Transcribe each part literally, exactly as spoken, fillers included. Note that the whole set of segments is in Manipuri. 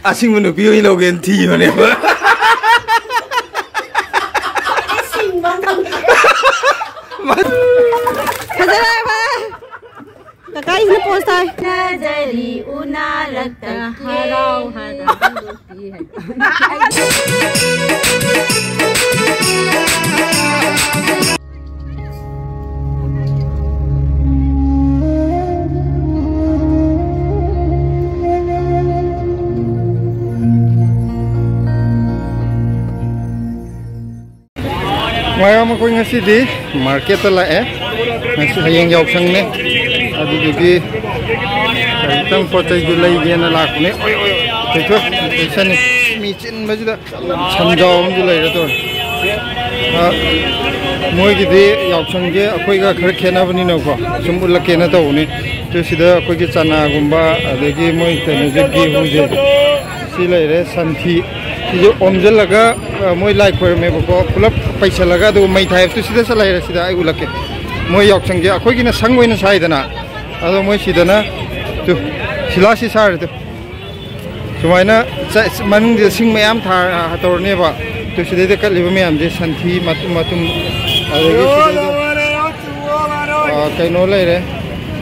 ꯑꯁꯤꯡꯕ ꯅꯨꯄꯤ ꯑꯣꯏꯅ ꯂꯧꯒꯦꯅ ꯊꯤꯕꯅꯦꯕ꯫ ꯁꯤꯡꯕ ꯉꯝꯗꯦ꯫ ꯐꯖꯔꯦ ꯚꯥꯏ꯫ ꯀꯀꯥꯏꯁꯤꯅ ꯄꯣꯁ ꯇꯥꯏ꯫ ꯅꯖꯔꯤ ꯎꯅꯔꯛꯇ ꯍꯔꯥꯎ ꯍꯔꯥꯎ ꯅꯨꯄꯤ ꯍꯥꯏꯕ꯫ ꯃꯌꯥꯝ, ꯑꯩꯈꯣꯏ ꯉꯁꯤꯗꯤ ꯃꯥꯔꯀꯦꯠꯇ ꯂꯥꯛꯑꯦ꯫ ꯉꯁꯤ, ꯍꯌꯦꯡ ꯌꯥꯎꯁꯪꯅꯦ, ꯑꯗꯨꯗꯨꯒꯤ ꯈꯤꯇꯪ ꯄꯣꯠ ꯆꯩꯁꯨ ꯂꯩꯒꯦꯅ ꯂꯥꯛꯄꯅꯦ꯫ ꯑꯣꯏ, ꯑꯣꯏ, ꯑꯣꯏ꯫ ꯊꯣꯏꯊꯣꯏ, ꯊꯣꯏꯁꯟꯅꯤ꯫ ꯃꯤ ꯆꯤꯟꯕꯁꯤꯗ ꯁꯟꯖꯥꯎ ꯑꯃꯁꯨ ꯂꯩꯔꯦ ꯇꯧꯔꯤ꯫ ꯑ, ꯃꯣꯏꯒꯤꯗꯤ ꯌꯥꯎꯁꯪꯁꯦ ꯑꯩꯈꯣꯏꯒ ꯈꯔ ꯈꯦꯠꯅꯕꯅꯤꯅꯀꯣ, ꯁꯨꯝ ꯎꯠꯂꯛꯀꯦꯅ ꯇꯧꯕꯅꯤ꯫ ꯑꯗꯨ ꯁꯤꯗ ꯑꯩꯈꯣꯏꯒꯤ ꯆꯅꯥꯒꯨꯝꯕ, ꯑꯗꯒꯤ ꯃꯣꯏ ꯀꯩꯅꯣꯁꯦ, ꯒꯦꯍꯨꯁꯦ, ꯁꯤ ꯂꯩꯔꯦ, ꯁꯟꯊꯤ꯫ ꯁꯤꯁꯦ ꯑꯣꯝꯁꯤꯜꯂꯒ, ꯑ, ꯃꯣꯏ ꯂꯥꯏ ꯈꯣꯏꯔꯝꯃꯦꯕꯀꯣ, ꯄꯨꯂꯞ ꯄꯩꯁꯜꯂꯒ, ꯑꯗꯨꯒ ꯃꯩ ꯊꯥꯏ꯫ ꯑꯗꯨ ꯁꯤꯗ ꯆꯠꯂ ꯂꯩꯔꯦ, ꯁꯤꯗ ꯑꯩ ꯎꯠꯂꯛꯀꯦ꯫ ꯃꯣꯏ ꯌꯥꯎꯁꯪꯁꯦ ꯑꯩꯈꯣꯏꯒꯤꯅ ꯁꯪ ꯑꯣꯏꯅ ꯁꯥꯏꯗꯅ, ꯑꯗꯣ ꯃꯣꯏ ꯁꯤꯗꯅ ꯇꯨ, ꯁꯤꯂꯥꯁꯤ ꯁꯥꯔꯦ ꯇꯨ꯫ ꯁꯨꯃꯥꯏꯅ ꯆ-, ꯃꯅꯨꯡꯁꯤꯗ ꯁꯤꯡ ꯃꯌꯥꯝ ꯊꯥ-, ꯇꯧꯔꯅꯦꯕ꯫ ꯇꯨ ꯁꯤꯗꯩꯗ ꯀꯠꯂꯤꯕ ꯃꯌꯥꯝꯁꯦ ꯁꯟꯊꯤ ꯃꯇꯨꯝ ꯃꯇꯨꯝ, ꯑꯗꯒꯤ ꯁꯤꯗꯩꯗ, ꯑ, ꯀꯩꯅꯣ ꯂꯩꯔꯦ,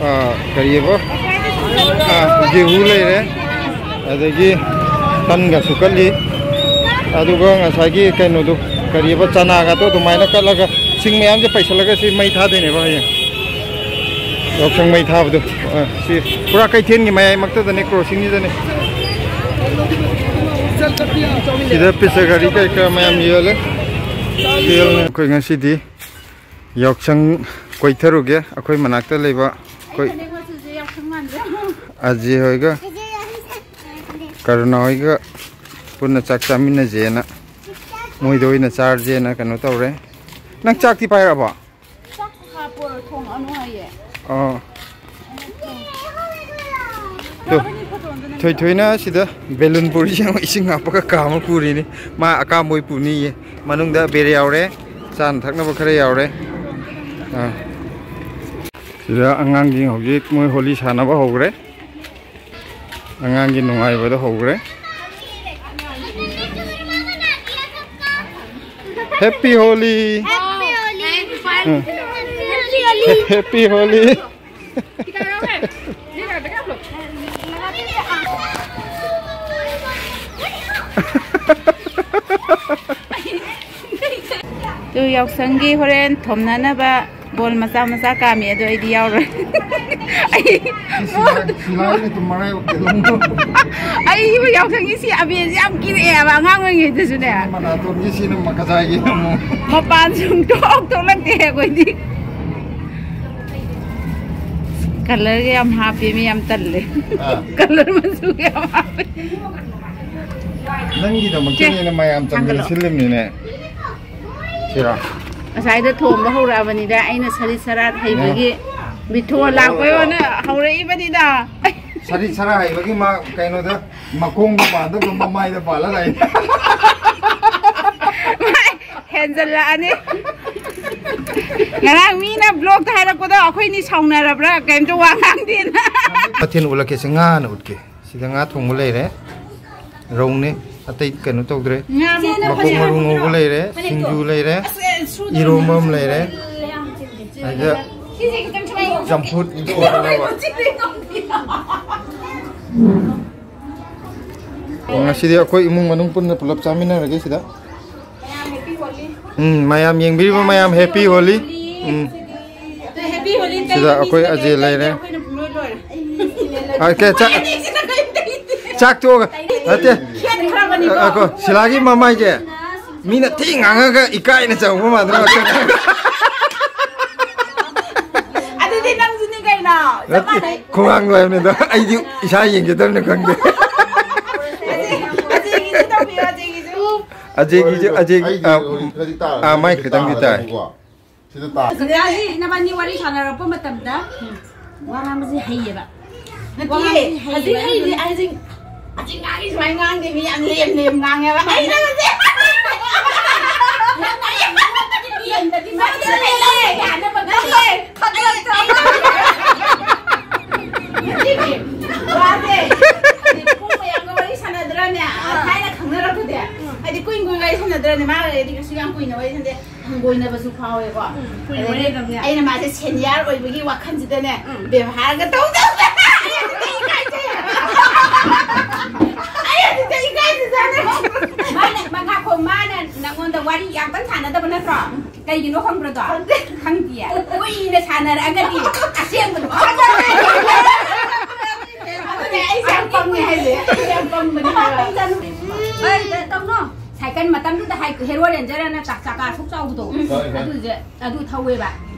ꯑ, ꯀꯔꯤꯑꯕ? ꯑ, ꯒꯦꯍꯨ ꯂꯩꯔꯦ, ꯑꯗꯒꯤ ꯇꯟꯒꯁꯨ ꯀꯠꯂꯤ, ꯑꯗꯨꯒ ꯉꯁꯥꯏꯒꯤ ꯀꯩꯅꯣꯗꯣ, ꯀꯔꯤꯑꯕ, ꯆꯅꯥꯒꯗꯣ ꯑꯗꯨꯃꯥꯏꯅ ꯀꯠꯂꯒ ꯁꯤꯡ ꯃꯌꯥꯝꯁꯦ ꯄꯩꯁꯜꯂꯒ ꯁꯤ ꯃꯩ ꯊꯥꯗꯣꯏꯅꯦꯕ ꯍꯌꯦꯡ꯫ ꯌꯥꯎꯁꯪ ꯃꯩ ꯊꯥꯕꯗꯣ꯫ ꯑ, ꯁꯤ ꯄꯨꯔꯥ ꯀꯩꯊꯦꯜꯒꯤ ꯃꯌꯥꯏꯃꯛꯇꯗꯅꯦ, ꯀ꯭ꯔꯣꯁꯤꯡꯁꯤꯗꯅꯦ꯫ ꯁꯤꯗ ꯄꯤꯆꯀꯥꯔꯤ ꯀꯩ ꯀꯥ ꯃꯌꯥꯝ ꯌꯣꯜꯂꯦ꯫ ꯌꯣꯜꯂꯦ꯫ ꯑꯩꯈꯣꯏ ꯉꯁꯤꯗꯤ ꯌꯥꯎꯁꯪ ꯀꯣꯏꯊꯔꯨꯒꯦ꯫ ꯑꯩꯈꯣꯏ ꯃꯅꯥꯛꯇ ꯂꯩꯕ ꯑꯩꯈꯣꯏ ꯑꯩ ꯐꯅꯦꯛ ꯃꯆꯨꯁꯦ ꯌꯥꯎꯁꯪ ꯃꯥꯟꯗ꯭ꯔꯣ? ꯑꯖꯤ ꯍꯣꯏꯒ ꯀꯔꯨꯅꯥ ꯍꯣꯏꯒ ꯄꯨꯟꯅ ꯆꯥꯛ ꯆꯥꯃꯤꯟꯅꯁꯦꯅ, ꯃꯣꯏꯗ ꯑꯣꯏꯅ ꯆꯥꯔꯁꯦꯅ ꯀꯩꯅꯣ ꯇꯧꯔꯦ꯫ ꯅꯪ ꯆꯥꯛꯇꯤ ꯄꯥꯏꯔꯛꯑꯕꯣ? ꯆꯥꯛ ꯍꯥꯞꯄꯣ, ꯊꯣꯡꯉꯛꯑꯅꯨ ꯍꯥꯏꯌꯦ꯫ ꯑꯣ꯫ ꯇꯨ, ꯊꯣꯏꯊꯣꯏꯅ ꯁꯤꯗ ꯕꯦꯂꯨꯟ ꯄꯨꯔꯤ, ꯌꯦꯡꯉꯣ, ꯏꯁꯤꯡ ꯍꯥꯞꯄꯒ ꯀꯥ ꯑꯃ ꯄꯨꯔꯤꯅꯤ꯫ ꯃꯥ ꯑꯀꯥꯝꯕ ꯑꯣꯏ ꯄꯨꯅꯤꯌꯦ꯫ ꯃꯅꯨꯡꯗ ꯕꯦꯔ ꯌꯥꯎꯔꯦ, ꯆꯥꯅ ꯊꯛꯅꯕ ꯈꯔ ꯌꯥꯎꯔꯦ꯫ ꯑꯥ꯫ ꯁꯤꯗ ꯑꯉꯥꯡꯁꯤꯡ ꯍꯧꯖꯤꯛ ꯃꯣꯏ ꯍꯣꯂꯤ ꯁꯥꯟꯅꯕ ꯍꯧꯈ꯭ꯔꯦ꯫ ꯑꯉꯥꯡꯒꯤ ꯅꯨꯡꯉꯥꯏꯕꯗꯣ ꯍꯧꯈ꯭ꯔꯦ꯫ Happy Holi. Happy Holi. Hmm. Happy Holi. Two ꯌꯥꯎꯁꯪꯒꯤ ꯍꯣꯔꯦꯟ ꯊꯣꯝꯅꯅꯕ ꯕꯣꯜ ꯃꯆꯥ ꯃꯆꯥ ꯀꯥꯝꯃꯤ, ꯑꯗꯣ ꯑꯩꯗꯤ ꯌꯥꯎꯔꯣꯏ꯫ ꯑꯩ ꯁꯤ ꯁꯤꯂꯥꯏ, ꯁꯤꯂꯥꯏꯅ ꯑꯗꯨꯝ ꯃꯔꯥꯏꯕꯛꯇ ꯑꯗꯨꯝ ꯑꯩꯕꯨ ꯌꯥꯎꯁꯪꯒꯤ ꯁꯤ ꯑꯕꯦꯔꯁꯦ ꯌꯥꯝ ꯀꯤꯔꯛꯑꯦꯕ ꯑꯉꯥꯡ ꯑꯣꯏꯔꯤꯉꯩꯗꯁꯨꯅꯦ꯫ ꯃꯅꯥꯇꯣꯟꯒꯤ ꯁꯤꯅ ꯃꯀꯖꯥꯏꯒꯤ ꯑꯃꯨꯛ꯫ ꯃꯄꯥꯟ ꯁꯨꯡꯊꯣꯛ ꯊꯣꯛꯂꯛꯇꯦ ꯑꯩꯈꯣꯏꯗꯤ꯫ ꯀꯂꯔꯒ ꯌꯥꯝ ꯍꯥꯞꯄꯦ ꯃꯤ, ꯌꯥꯝ ꯇꯜꯂꯦ꯫ ꯑꯥ꯫ ꯀꯂꯔ ꯃꯆꯨꯒ ꯌꯥꯝ ꯍꯥꯞꯄꯦ꯫ ꯅꯪꯒꯤꯗꯃꯛꯇꯅꯦꯅ ꯃꯌꯥꯝ ꯆꯪꯗꯅ ꯊꯥꯡꯒꯠꯂꯣ꯫ ꯁꯤꯜꯂꯤꯕꯅꯤꯅꯦ꯫ ꯁꯤꯔꯣ? ꯉꯁꯥꯏꯗ ꯊꯣꯝꯕ ꯍꯧꯔꯛꯑꯕꯅꯤꯗ, ꯑꯩꯅ ꯁꯔꯤꯠ ꯁꯔꯥꯠ ꯍꯩꯕꯒꯤ ꯕꯤꯊꯣ ꯂꯥꯛꯄꯩ ꯋꯥꯅ ꯍꯧꯔꯛꯏꯕꯅꯤꯗ꯫ ꯁꯔꯤꯠ ꯁꯔꯥ ꯍꯩꯕꯒꯤ ꯃꯥ ꯀꯩꯅꯣꯗ ꯃꯈꯣꯡꯗ ꯄꯥꯟꯗꯕ ꯃꯃꯥꯏꯗ ꯄꯥꯜꯂ ꯂꯥꯛꯏ꯫ ꯍꯦꯟꯖꯜꯂꯛꯑꯅꯤ꯫ ꯉꯔꯥꯡ ꯃꯤꯅ ꯕ꯭ꯂꯣꯛꯇ ꯍꯥꯏꯔꯛꯄꯗꯣ ꯑꯩꯈꯣꯏꯅꯤ ꯁꯥꯎꯅꯔꯕ꯭ꯔꯥ? ꯀꯩꯝꯇ ꯋꯥ ꯉꯥꯡꯗꯦꯅ꯫ ꯃꯊꯦꯜ ꯎꯠꯂꯛꯀꯦꯁꯦ, ꯉꯥꯅ ꯎꯠꯀꯦ꯫ ꯁꯤꯗ ꯉꯥ ꯊꯣꯡꯕ ꯂꯩꯔꯦ, ꯔꯧꯅꯦ, ꯑꯇꯩ ꯀꯩꯅꯣ ꯇꯧꯗ꯭ꯔꯦ꯫ ꯉꯥ ꯃꯀꯣꯛ ꯃꯀꯣꯛ ꯃꯔꯨ ꯉꯧꯕ ꯂꯩꯔꯦ, ꯁꯤꯡꯖꯨ ꯂꯩꯔꯦ, ꯑꯁ, ꯑꯦ, ꯁꯨꯗ꯭ꯔꯣ? ꯏꯔꯣꯝꯕ ꯑꯃ ꯂꯩꯔꯦ꯫ ꯁꯤꯁꯦ ꯈꯤꯇꯪ ꯁꯨꯃꯥꯏꯅ ꯆꯝꯐꯨꯠ ꯏꯔꯣꯟꯅꯕ꯫ ꯑꯣ, ꯉꯁꯤꯗꯤ ꯑꯩꯈꯣꯏ ꯏꯃꯨꯡ ꯃꯅꯨꯡ ꯄꯨꯟꯅ ꯄꯨꯂꯞ ꯆꯥꯃꯤꯟꯅꯔꯒꯦ ꯁꯤꯗ꯫ ꯎꯝ, ꯃꯌꯥꯝ ꯌꯦꯡꯕꯤꯔꯤꯕ ꯃꯌꯥꯝ, Happy Holi꯫ ꯎꯝ꯫ Happy Holi ꯁꯤꯗ ꯑꯩꯈꯣꯏ ꯑꯖꯦ ꯂꯩꯔꯦ꯫ ꯑꯩꯈꯣꯏꯅ ꯄꯨꯡꯂꯣꯏ ꯂꯣꯏꯔꯦ꯫ ꯑ, ꯀꯦ, ꯆꯥꯛ, ꯆꯥꯛ ꯇꯣꯛꯑꯒ, ꯅꯠꯇꯦ꯫ ꯈꯦꯠꯈ꯭ꯔꯕꯅꯤꯀꯣ꯫ ꯑ, ꯑ, ꯀꯣ, ꯁꯤꯂꯥꯒꯤ ꯃꯃꯥꯏꯁꯦ ꯃꯤꯅ ꯊꯤ ꯉꯥꯡꯉꯒ ꯏꯀꯥꯏꯅ ꯆꯪꯕ ꯃꯥꯟꯗ꯭ꯔꯣ? ꯑꯗꯨꯗꯤ ꯅꯪꯁꯨꯅꯤ ꯀꯩꯅꯣ꯫ ꯆꯞ ꯅꯠꯇꯦ, ꯃꯥꯟꯅꯩ꯫ ꯈꯣꯡꯉꯥꯡꯗꯣ ꯍꯥꯏꯕꯅꯤꯗ꯫ ꯑꯩꯗꯤ ꯏꯁꯥ ꯌꯦꯡꯒꯦ ꯇꯧꯕꯅꯤ, ꯈꯪꯗꯦ꯫ ꯑꯖꯦ-, ꯑꯖꯦꯒꯤꯁꯨ ꯇꯧꯕꯤꯌꯣ, ꯑꯖꯦꯒꯤꯁꯨ꯫ ꯑꯖꯦꯒꯤꯁꯨ, ꯑꯖꯦꯒꯤ, ꯑꯩꯒꯤ ꯑ, ꯈꯔꯗꯤ ꯇꯥꯔꯝꯒꯅꯤ, ꯑ, ꯃꯥꯏ ꯈꯤꯇꯪꯗꯤ ꯇꯥꯏ꯫ ꯇꯥꯔꯒꯗꯤꯀꯣ꯫ ꯁꯤꯗ ꯇꯥ-, ꯍꯧꯖꯤꯛꯀꯥꯟꯁꯤ ꯅꯕꯥꯅꯤ ꯋꯥꯔꯤ ꯁꯥꯟꯅꯔꯛꯄ ꯃꯇꯝꯗ ꯋꯥ ꯉꯥꯡꯕꯁꯤ ꯍꯩꯌꯦꯕ꯫ ꯅꯠꯇꯤꯌꯦ, ꯋꯥ ꯉꯥꯡꯕꯁꯤ ꯍꯩꯌꯦꯕ, ꯍꯧꯖꯤꯛ ꯍꯩꯔꯤ ꯑꯗꯨꯅ ꯍꯥꯏꯁꯤ, ꯍꯧꯖꯤꯛ ꯉꯥꯡꯉꯤ ꯁꯨꯃꯥꯏꯅ ꯉꯥꯡꯗꯦ, ꯃꯤ ꯌꯥꯝ ꯂꯦꯝ ꯂꯦꯝ ꯉꯥꯡꯉꯦꯕ꯫ ꯍꯩꯔꯒꯗꯤ ꯅꯠꯇꯤꯌꯦ, ꯅꯠꯇꯤꯌꯦ, ꯅꯠꯇꯤꯌꯦ, ꯅꯠꯇꯤꯌꯦ, ꯈꯪꯗꯦ꯫ ꯅꯠꯇꯤꯌꯦ, ꯋꯥꯁꯦ, ꯍꯧꯖꯤꯛ ꯄꯨꯡ ꯃꯌꯥꯝꯒ ꯋꯥꯔꯤ ꯁꯥꯟꯅꯗ꯭ꯔꯅꯦ? ꯊꯥꯏꯅ ꯈꯪꯅ ꯅꯔꯛꯄꯗꯤ ꯍꯥꯏꯗꯤ ꯀꯨꯏ ꯀꯨꯏ ꯋꯥꯔꯤ ꯁꯥꯟꯅꯗ꯭ꯔꯅꯦ, ꯃꯥꯒꯗꯤ ꯀꯩꯁꯨ ꯌꯥꯝ ꯀꯨꯏꯅ ꯋꯥꯔꯤ ꯁꯥꯟꯅꯗꯦ꯫ ꯍꯪꯒꯣꯏꯅꯕꯁꯨ ꯐꯥꯎꯋꯦꯀꯣ꯫ ꯎꯝ, ꯀꯨꯏꯅ ꯋꯥꯔꯤ ꯑꯗꯒꯤ ꯁꯥꯟꯅꯗꯕꯅꯦ꯫ ꯑꯩꯅ ꯃꯥꯁꯦ ꯁꯦꯅꯤꯌꯔ ꯑꯣꯏꯕꯒꯤ ꯋꯥꯈꯜꯁꯤꯗꯅꯦ, ꯎꯝ꯫ ꯕꯦꯕꯥꯔꯒ ꯇꯧꯗꯕꯗ ꯑꯩ ꯑꯗꯨꯗ ꯏꯀꯥꯏꯖꯩ ꯍꯥꯏꯕ꯫ ꯑꯩ ꯑꯗꯨꯗ ꯏꯀꯥꯏꯖꯩ ꯍꯥꯏꯕ꯫ ꯃꯥꯅ ꯃꯉꯥꯈꯣ ꯃꯥꯅ ꯅꯪꯉꯣꯟꯗ ꯋꯥꯔꯤ ꯌꯥꯝ ꯀꯟꯅ ꯁꯥꯟꯅꯗꯕ ꯅꯠꯇ꯭ꯔꯣ? ꯀꯩꯒꯤꯅꯣ ꯈꯪꯕ꯭ꯔꯗꯣ? ꯈꯪꯗꯤꯌꯦ꯫ ꯀꯨꯏꯅ ꯁꯥꯟꯅꯔꯛꯑꯒꯗꯤ ꯑꯁꯦꯡꯕꯗꯣ ꯈꯪꯉꯔꯣꯏ꯫ ꯑꯗꯨꯅꯦ ꯑꯩꯁꯦ ꯌꯥꯝ ꯄꯪꯉꯦ ꯍꯥꯏꯁꯦ꯫ ꯑꯩꯁꯦ ꯌꯥꯝ ꯄꯪꯕꯅꯦ ꯍꯥꯏꯕ꯫ ꯍꯣꯏ, ꯇꯧꯅꯣ꯫ ꯁꯥꯏꯀꯜ ꯃꯇꯝꯗꯨꯗ ꯍꯥꯏ ꯍꯦꯔꯣ ꯔꯦꯟꯖꯔ ꯑꯅ ꯆꯥꯛ ꯆꯥꯀꯥ ꯑꯁꯨꯛ ꯆꯥꯎꯕꯗꯣ꯫ ꯍꯣꯏ, ꯍꯣꯏ꯫ ꯑꯗꯨꯁꯦ ꯑꯗꯨ ꯊꯧꯋꯦꯕ꯫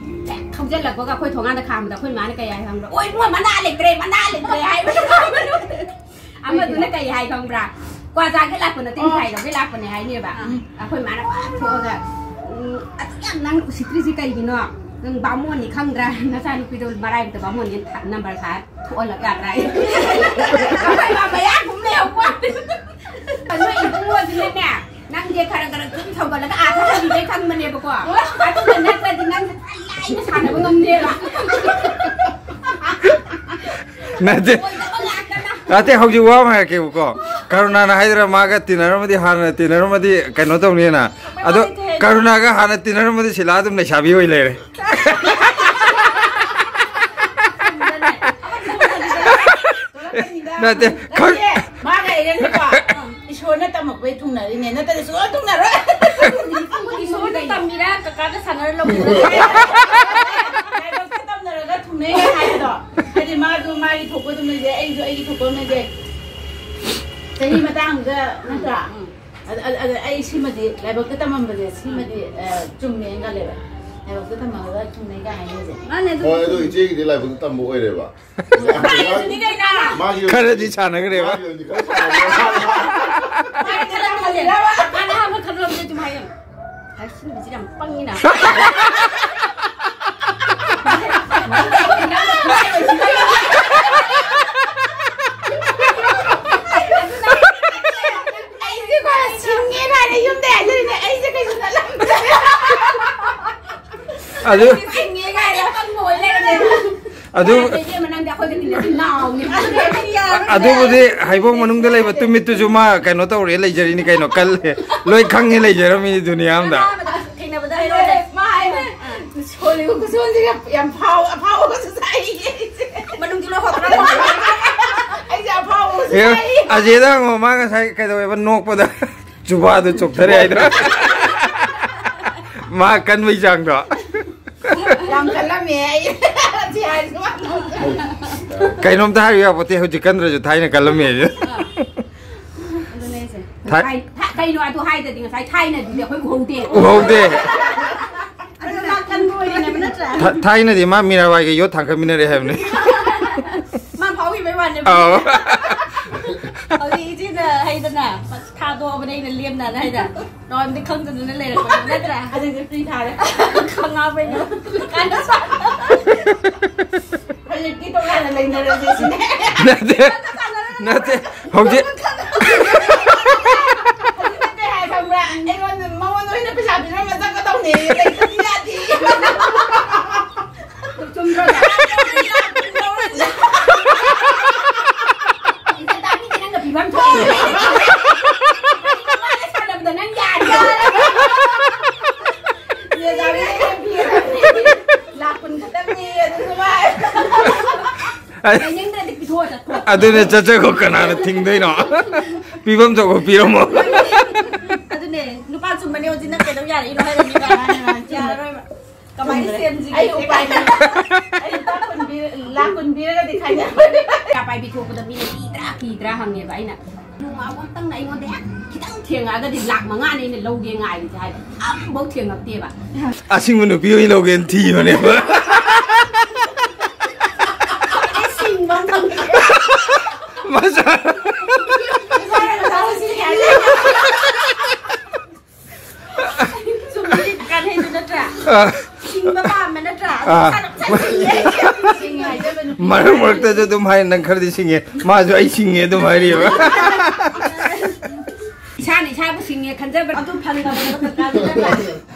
ꯍꯦꯛ ꯊꯧꯖꯤꯜꯂꯛꯄꯒ ꯑꯩꯈꯣꯏ ꯊꯣꯡꯒꯥꯟꯗ ꯈꯥꯝꯕꯗ ꯑꯩꯈꯣꯏ ꯃꯥꯅ ꯀꯩ ꯍꯥꯏ ꯈꯪꯕ꯭ꯔꯥ? "ꯑꯣ ꯏꯕꯨꯡꯉꯣ, ꯃꯅꯥ ꯂꯩꯇ꯭ꯔꯦ, ꯃꯅꯥ ꯂꯩꯇ꯭ꯔꯦ" ꯍꯥꯏꯕ꯫ ꯑꯃꯗꯨꯅ ꯀꯩ ꯍꯥꯏ ꯈꯪꯕ꯭ꯔꯥ? "ꯀ꯭ꯋꯥ ꯆꯥꯒꯦ ꯂꯥꯛꯄ ꯅꯠꯇꯦ, ꯑꯣ꯫ ꯃꯤꯊꯥꯏ ꯂꯧꯒꯦ ꯂꯥꯛꯄꯅꯦ" ꯍꯥꯏꯅꯦꯕ꯫ ꯎꯝ꯫ ꯑꯩꯈꯣꯏ ꯃꯥꯅ ꯐꯠ ꯊꯣꯛꯑꯒ, "ꯎꯝ, ꯑꯗꯨ ꯌꯥꯝ ꯅꯪ ꯎꯁꯤꯠꯇ꯭ꯔꯤꯁꯤ ꯀꯩꯒꯤꯅꯣ? ꯅꯪ ꯕꯥꯃꯣꯟꯅꯤ ꯈꯪꯗ꯭ꯔꯥ? ꯅꯆꯥꯅꯨꯄꯤꯗꯣ ꯃꯔꯥꯏꯕꯛꯇ ꯕꯥꯃꯣꯟꯅꯤ ꯊ-, ꯅꯝꯕꯔ ꯊꯥ ꯊꯣꯛꯍꯜꯂꯛ ꯌꯥꯗ꯭ꯔꯥ?" ꯑꯩꯈꯣꯏ ꯃꯥ ꯃꯌꯥ ꯀꯨꯝ ꯂꯩꯍꯧꯕ꯫ ꯅꯣꯏ ꯏꯕꯨꯡꯉꯣꯁꯤꯅꯅꯦ, ꯅꯪꯁꯦ ꯈꯔ ꯈꯔ ꯁꯨꯝ ꯁꯧꯒꯠꯂꯒ ꯑꯥ ꯊꯥꯗꯕꯤꯒꯦ ꯈꯪꯕꯅꯦꯕꯀꯣ꯫ ꯑꯗꯨꯒ ꯅꯠꯇ꯭ꯔꯗꯤ ꯅꯪꯁꯦ ꯂꯥꯏꯅ ꯁꯥꯟꯅꯕ ꯉꯝꯅꯦꯕ꯫ ꯅꯠꯇꯦ꯫ ꯑꯣꯏꯗꯕ ꯉꯥꯛꯇꯅ꯫ ꯅꯠꯇꯦ, ꯍꯧꯖꯤꯛ ꯋꯥ ꯑꯃ ꯍꯥꯏꯔꯛꯀꯦꯕꯀꯣ꯫ ꯀꯔꯨꯅꯥꯅ ꯍꯥꯏꯗ꯭ꯔꯥ, ꯃꯥꯒ ꯇꯤꯟꯅꯔꯝꯃꯗꯤ, ꯍꯥꯟꯅ ꯇꯤꯟꯅꯔꯝꯃꯗꯤ ꯀꯩꯅꯣ ꯇꯧꯅꯤꯅ꯫ ꯑꯗꯣ ꯀꯔꯨꯅꯥꯒ ꯍꯥꯟꯅ ꯇꯤꯟꯅꯔꯝꯃꯗꯤ ꯁꯤꯂꯥ ꯑꯗꯨꯝ ꯂꯩꯁꯥꯕꯤ ꯑꯣꯏ ꯂꯩꯔꯦ꯫ ꯅꯠꯇꯦ, ꯈꯪ- ꯅꯠꯇꯦ, ꯃꯥꯒ ꯑꯩꯒꯅꯤꯀꯣ꯫ ꯏꯁꯣꯔꯅ ꯇꯝꯃꯛꯄꯩ ꯊꯨꯡꯅꯔꯤꯅꯦ, ꯅꯠꯇ꯭ꯔꯗꯤ ꯁꯨꯡꯊꯨꯡ ꯊꯨꯡꯅꯔꯣꯏ꯫ ꯏꯁꯣꯔꯅ ꯇꯝꯃꯤꯔꯥ, ꯀꯀꯥꯗ ꯁꯥꯟꯅꯔ ꯂꯧꯕꯤꯔꯥ? ꯂꯥꯏꯕꯛꯇ ꯇꯝꯅꯔꯒ ꯊꯨꯡꯅꯩ ꯍꯥꯏꯕꯗꯣ꯫ ꯍꯥꯏꯗꯤ ꯃꯥꯁꯨ ꯃꯥꯒꯤ ꯊꯣꯛꯄ ꯑꯗꯨꯝ ꯂꯩꯖꯩ, ꯑꯩꯁꯨ ꯑꯩꯒꯤ ꯊꯣꯛꯄ ꯑꯃ ꯂꯩꯖꯩ꯫ ꯆꯍꯤ ꯃꯇꯥꯡꯗ ꯅꯠꯇ꯭ꯔꯥ? ꯎꯝ꯫ ꯑꯗ, ꯑꯗ, ꯑꯗ ꯑꯩ ꯁꯤꯃꯗꯤ ꯂꯥꯏꯕꯛꯇ ꯇꯝꯃꯝꯕꯁꯦ ꯁꯤꯃꯗꯤ, ꯑ, ꯆꯨꯝꯃꯦꯅ ꯈꯜꯂꯦꯕ꯫ ꯂꯥꯏꯕꯛꯇ ꯇꯝꯃꯒ ꯊꯨꯡꯅꯩ ꯀꯥꯏ ꯍꯥꯏꯅꯩꯁꯦ꯫ ꯃꯥꯅꯦ, ꯑꯗꯨ ꯍꯣꯏ, ꯑꯗꯨ ꯏꯆꯦꯒꯤꯗꯤ ꯂꯥꯏꯕꯛꯇ ꯇꯝꯕ ꯑꯣꯏꯔꯦꯕ꯫ ꯍꯥꯏꯔꯤꯁꯤꯅꯤ ꯀꯩꯅꯣ꯫ ꯃꯥꯒꯤ ꯈꯔꯗꯤ ꯁꯥꯟꯅꯈ꯭ꯔꯦꯕ꯫ ꯃꯥꯒꯤ ꯑꯣꯏꯅꯗꯤ ꯈꯔ ꯁꯥꯟꯅꯈ꯭ꯔꯦ꯫ ꯃꯥꯒꯤ ꯈꯔ ꯇꯝꯍꯜꯂꯤꯔꯕ? ꯃꯥꯅ ꯑꯍꯥꯟꯕ ꯈꯟꯕꯗ ꯑꯗꯨꯝ ꯍꯥꯏꯌꯣ꯫ ꯑꯁ, ꯁꯤ ꯅꯨꯄꯤꯁꯤ ꯌꯥꯝ ꯄꯪꯉꯤꯅ꯫ ꯑꯩꯁꯦ ꯈꯔ ꯁꯤꯡꯉꯦ ꯀꯥꯏꯅ ꯌꯨꯝꯗ ꯍꯥꯏꯖꯔꯤꯅꯦ꯫ ꯑꯩꯁꯦ ꯀꯩꯁꯨ ꯅꯠꯂꯝꯗ꯭ꯔꯦ꯫ ꯑꯗꯨ ꯁꯤꯡꯉꯦ ꯀꯥꯏꯅ ꯄꯪꯕ ꯑꯣꯏ ꯂꯩꯔꯝꯃꯦ꯫ ꯑꯗꯨ ꯏꯕꯦꯝꯃ, ꯅꯪꯗꯤ ꯑꯩꯈꯣꯏꯒ ꯇꯤꯟꯅꯁꯤ ꯅꯥꯎꯅꯦ꯫ ꯑꯗꯨꯕꯨꯗꯤ ꯍꯩꯕꯣꯡ ꯃꯅꯨꯡꯗ ꯂꯩꯕ ꯇꯨꯃꯤꯠꯇꯨꯁꯨ ꯃꯥ ꯀꯩꯅꯣ ꯇꯧꯔꯦ ꯂꯩꯖꯔꯤꯅꯤ ꯀꯩꯅꯣ, ꯀꯜꯂꯦ꯫ ꯂꯣꯏ ꯈꯪꯉꯦ ꯂꯩꯖꯔꯝꯃꯤꯅꯤ ꯗꯨꯅꯤꯌꯥ ꯑꯃꯗ꯫ ꯊꯦꯡꯅꯕꯗ ꯍꯥꯏꯔꯣꯅꯦ꯫ ꯃꯥ ꯍꯥꯏꯅꯦ, "ꯁꯣꯜꯂꯤꯕ ꯈꯨꯁꯣꯟꯁꯤꯒ ꯌꯥꯝ ꯐꯥꯎ-, ꯑꯐꯥꯎꯕꯒꯁꯨ ꯁꯥꯏꯌꯦ ꯑꯩꯁꯦ꯫ ꯃꯅꯨꯡꯗꯤ ꯂꯣꯏ ꯍꯣꯠꯈ꯭ꯔꯕ?" ꯑꯩꯁꯦ ꯑꯐꯥꯎꯕꯒꯁꯨ ꯑꯦ, ꯁꯥꯏꯌꯦ꯫ ꯑꯖꯦꯗ ꯍꯪꯉꯣ, ꯃꯥ ꯉꯁꯥꯏ ꯀꯩꯗꯧꯋꯦꯕ ꯅꯣꯛꯄꯗ? ꯆꯨꯕꯥꯗꯨ ꯆꯣꯛꯊꯔꯦ ꯍꯥꯏꯗ꯭ꯔꯥ? ꯃꯥ ꯀꯟꯕꯩ ꯆꯥꯡꯗꯣ꯫ ꯌꯥꯝ ꯀꯜꯂꯝꯃꯦ ꯑꯩ꯫ ꯁꯤ ꯍꯥꯏꯔꯁꯨ ꯃꯥ ꯅꯣꯛꯇꯦ꯫ ꯀꯩꯅꯣꯝꯇ ꯍꯥꯏꯌꯨ ꯌꯥꯄꯣꯠꯇꯦ, ꯍꯧꯖꯤꯛ ꯀꯟꯗ꯭ꯔꯁꯨ ꯊꯥꯏꯅ ꯀꯜꯂꯝꯃꯦ ꯍꯥꯏꯁꯦ꯫ ꯑꯗꯨꯅꯦ ꯑꯩꯁꯦ꯫ ꯊꯥꯏ- ꯊꯥꯏ-, ꯀꯩꯅꯣ ꯑꯗꯨ ꯍꯥꯏꯗꯗꯤ ꯉꯁꯥꯏ ꯊꯥꯏꯅꯗꯨꯗꯤ ꯑꯩꯈꯣꯏ ꯎꯍꯧꯗꯦ꯫ ꯎꯍꯧꯗꯦ꯫ ꯑꯗꯨ ꯂꯥꯛꯀꯟꯕ ꯑꯣꯏꯔꯦꯅꯦꯕ ꯅꯠꯇ꯭ꯔꯥ? ꯊꯥ-, ꯊꯥꯏꯅꯗꯤ ꯃꯥ ꯃꯤꯔꯥꯕꯥꯏꯒ ꯌꯣꯠ ꯊꯥꯡꯒꯠꯃꯤꯟꯅꯔꯦ ꯍꯥꯏꯕꯅꯤ꯫ ꯃꯥ ꯐꯥꯎꯈꯤꯕꯩ ꯋꯥꯅꯦꯕ꯫ ꯑꯧ꯫ ꯍꯧꯖꯤꯛ ꯏꯆꯦꯅ ꯍꯩꯗꯅ ꯊꯥꯗꯣꯛꯑꯕꯅꯦ ꯑꯩꯅ ꯂꯦꯝꯅꯅ ꯍꯥꯏꯗ꯫ ꯅꯉꯣꯟꯗ ꯈꯪꯗꯗꯅ ꯂꯩꯔꯛꯄꯅꯦ ꯅꯠꯇ꯭ꯔꯥ? ꯑꯗꯨꯗꯤ free ꯊꯥꯔꯦ꯫ ꯈꯪꯉꯕꯩꯅꯦ꯫ ꯀꯥꯟꯅ ꯍꯧꯖꯤꯛꯇꯤ ꯇꯣꯉꯥꯟꯅ ꯂꯩꯅꯔꯁꯦ ꯁꯤꯅꯦ꯫ ꯅꯠꯇꯦ, ꯅꯠꯇꯦ, ꯍꯧꯖꯤꯛ ꯍꯧꯖꯤꯛ ꯀꯩ ꯍꯥꯏ ꯈꯪꯕ꯭ꯔꯥ? ꯑꯩꯉꯣꯟꯗ, ꯃꯉꯣꯟꯗ ꯑꯣꯏꯅ ꯄꯩꯁꯥ ꯄꯤꯔꯝꯃ ꯆꯠꯀꯗꯧꯅꯦ, ꯂꯩꯇ꯭ꯔꯗꯤ ꯌꯥꯗꯦ꯫ ꯆꯨꯝꯗ꯭ꯔꯣ? ꯏꯆꯦ ꯇꯥꯕꯤꯗꯤ ꯅꯪꯅ ꯄꯤꯐꯝ ꯊꯣꯛꯑꯦ꯫ ꯃꯥꯅ ꯁꯥꯟꯅꯕꯗ ꯅꯪ ꯌꯥꯔꯦ꯫ ꯏꯆꯦ ꯇꯥꯕꯤꯗꯤ ꯅꯪ ꯄꯤꯔꯝꯃꯦ꯫ ꯂꯥꯛ ꯀꯨꯟ ꯈꯛꯇꯪꯅꯦ, ꯑꯗꯨꯁꯨ ꯃꯥ꯫ ꯑꯩ ꯂꯩꯅꯤꯡꯗ꯭ꯔꯗꯤ ꯄꯤꯊꯣꯛꯑ ꯆꯠꯈꯣ꯫ ꯑꯗꯨꯅꯦ, ꯆꯠꯆꯈꯣ, ꯀꯅꯥꯅ ꯊꯤꯡꯗꯣꯏꯅꯣ? ꯄꯤꯐꯝ ꯊꯣꯛꯄ ꯄꯤꯔꯝꯃꯣ꯫ ꯑꯗꯨꯅꯦ, ꯅꯨꯄꯥ ꯆꯨꯝꯕꯅꯦ, ꯍꯧꯖꯤꯛ ꯅꯪ ꯀꯩꯗꯧ ꯌꯥꯔꯛꯏꯅꯣ ꯍꯥꯏꯔꯅꯤꯕ꯫ ꯃꯥꯅꯦ, ꯃꯥꯅꯦ, ꯆꯨꯝꯃꯦ꯫ ꯌꯥꯔꯔꯣꯏꯕ꯫ ꯀꯃꯥꯏꯅ ꯁꯦꯝꯁꯤꯒꯦ? ꯑꯩ ꯎꯄꯥꯏ ꯂꯩꯇꯦ꯫ ꯑꯩ ꯂꯨꯄꯥ ꯀꯨꯟ ꯄꯤ-, ꯂꯥꯛ ꯀꯨꯟ ꯄꯤꯔꯒꯗꯤ ꯈꯥꯏꯅꯔꯣꯏ꯫ ꯄꯩꯁꯥ ꯄꯥꯏꯕꯤ ꯊꯣꯛꯄꯗ ꯃꯤꯅ ꯄꯤꯗ꯭ꯔꯥ, ꯄꯤꯗ꯭ꯔꯥ ꯍꯪꯉꯦꯕ ꯑꯩꯅ꯫ ꯅꯣꯡꯃ ꯑꯃꯨꯛꯇꯪꯅ ꯑꯩꯉꯣꯟꯗ ꯍꯦꯛ ꯈꯤꯇꯪ ꯊꯦꯡꯉꯛꯑꯒꯗꯤ ꯂꯥꯛ ꯃꯉꯥꯅꯦ ꯑꯩꯅ ꯂꯧꯒꯦ ꯉꯥꯏꯔꯤꯁꯦ ꯍꯥꯏꯕ꯫ ꯑꯃꯐꯥꯎ ꯊꯦꯡꯉꯛꯇꯦꯕ꯫ ꯑꯁꯤꯡꯕ ꯅꯨꯄꯤ ꯑꯣꯏꯅ ꯂꯧꯒꯦꯅ ꯊꯤꯕꯅꯦꯕ꯫ ꯑꯩ ꯁꯤꯡꯕ ꯑꯃ ꯈꯪꯗꯦ꯫ ꯃꯆꯥ꯫ ꯃꯆꯥ ꯃꯆꯥ ꯁꯤꯡꯉꯦ ꯍꯥꯏꯕ꯫ ꯆꯨꯝꯃꯤ, ꯀꯥꯟꯅꯩꯗꯨ ꯅꯠꯇ꯭ꯔꯥ? ꯑꯥ꯫ ꯁꯤꯡꯕ ꯄꯥꯝꯕ ꯅꯠꯇ꯭ꯔꯥ? ꯑꯥ꯫ ꯃꯁꯥꯅ ꯃꯁꯥ ꯁꯤꯡꯉꯦ꯫ ꯁꯤꯡꯉꯦ ꯍꯥꯏꯖꯕ ꯅꯨꯄꯤ꯫ ꯃꯔꯛ ꯃꯔꯛꯇꯁꯨ ꯑꯗꯨꯝ ꯍꯥꯏ, "ꯅꯪ ꯈꯔꯗꯤ ꯁꯤꯡꯉꯦ"꯫ ꯃꯥꯁꯨ "ꯑꯩ ꯁꯤꯡꯉꯦ" ꯑꯗꯨꯝ ꯍꯥꯏꯔꯤꯑꯕ꯫ ꯏꯁꯥꯅ ꯏꯁꯥꯕꯨ ꯁꯤꯡꯉꯦ ꯈꯟꯖꯕ ꯑꯗꯨ ꯐꯪꯗꯕꯗꯣ ꯀꯀꯥꯗꯨ ꯅꯠꯇ꯭ꯔꯥ?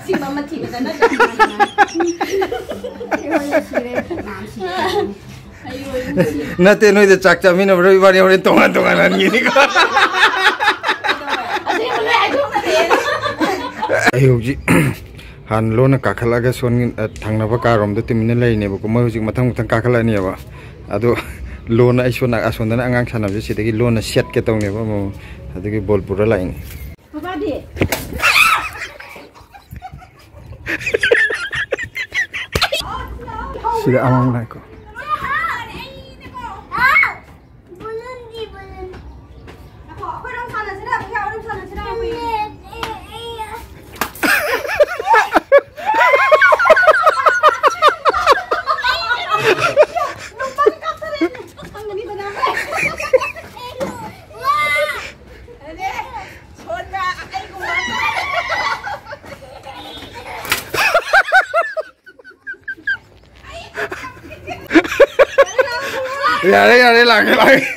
ꯁꯤꯡꯕ ꯑꯃ ꯊꯤꯕꯗ ꯅꯠꯇ꯭ꯔꯥ? ꯁꯤꯔꯦ, ꯃꯌꯥꯝ ꯁꯤꯔꯦ꯫ ꯅꯠꯇꯦ, ꯅꯣꯏꯗ ꯆꯥꯛ ꯆꯥꯃꯤꯟꯅꯕ꯭ꯔꯣ? ꯏꯕꯥꯅꯤ ꯍꯣꯔꯦꯟ ꯇꯣꯉꯥꯟ ꯇꯣꯉꯥꯟ ꯍꯟꯈꯤꯅꯤꯀꯣ꯫ ꯑꯩ ꯍꯧꯖꯤꯛ ꯍꯥꯟꯅ ꯂꯣꯟꯅ ꯀꯥꯈꯠꯂꯒ ꯁꯣꯟ, ꯑ, ꯊꯪꯅꯕ ꯀꯥꯔꯣꯝꯗ ꯇꯨꯃꯤꯟꯅ ꯂꯩꯔꯤꯅꯦꯕꯀꯣ꯫ ꯃꯣꯏ ꯍꯧꯖꯤꯛ ꯃꯊꯪ ꯃꯊꯪ ꯀꯥꯈꯠꯂꯛꯑꯅꯦꯕ꯫ ꯑꯗꯣ ꯂꯣꯟꯅ ꯑꯩ ꯁꯣꯟ, ꯑꯁꯣꯝꯗꯅ ꯑꯉꯥꯡ ꯁꯥꯟꯅꯕꯁꯦ, ꯁꯤꯗꯒꯤ ꯂꯣꯟꯅ ꯁꯦꯠꯀꯦ ꯇꯧꯅꯦꯕ ꯑꯃꯃꯝ꯫ ꯑꯗꯨꯒꯤ ꯕꯣꯜ ꯄꯨꯔ ꯂꯥꯛꯏꯅꯦ꯫ ꯁꯤꯗ ꯑꯃꯃꯝ ꯂꯥꯛꯏꯀꯣ꯫ ꯕꯣꯂꯨꯟꯗꯤ, ꯕꯣꯂꯨꯟ꯫ ꯉꯥꯏꯈꯣ, ꯑꯩꯈꯣꯏꯔꯣꯝ ꯁꯥꯟꯅꯁꯤꯔꯥ? ꯄꯨꯡꯀꯌꯥ ꯑꯣꯏꯔꯣꯝ ꯁꯥꯟꯅꯁꯤꯔꯥ? ꯑꯩꯈꯣꯏ ꯅꯨꯄꯥꯒꯤ ꯀꯥꯞꯊꯔꯛꯑꯦ꯫ ꯈꯪꯒꯅꯤꯗꯅ꯫ ꯑꯗꯨꯅꯦ, ꯁꯣꯟꯕ ꯑꯩꯒꯨꯝꯕ꯫ ꯌꯥꯔꯦ, ꯌꯥꯔꯦ, ꯂꯥꯛꯀꯦ, ꯂꯥꯛꯀꯦ꯫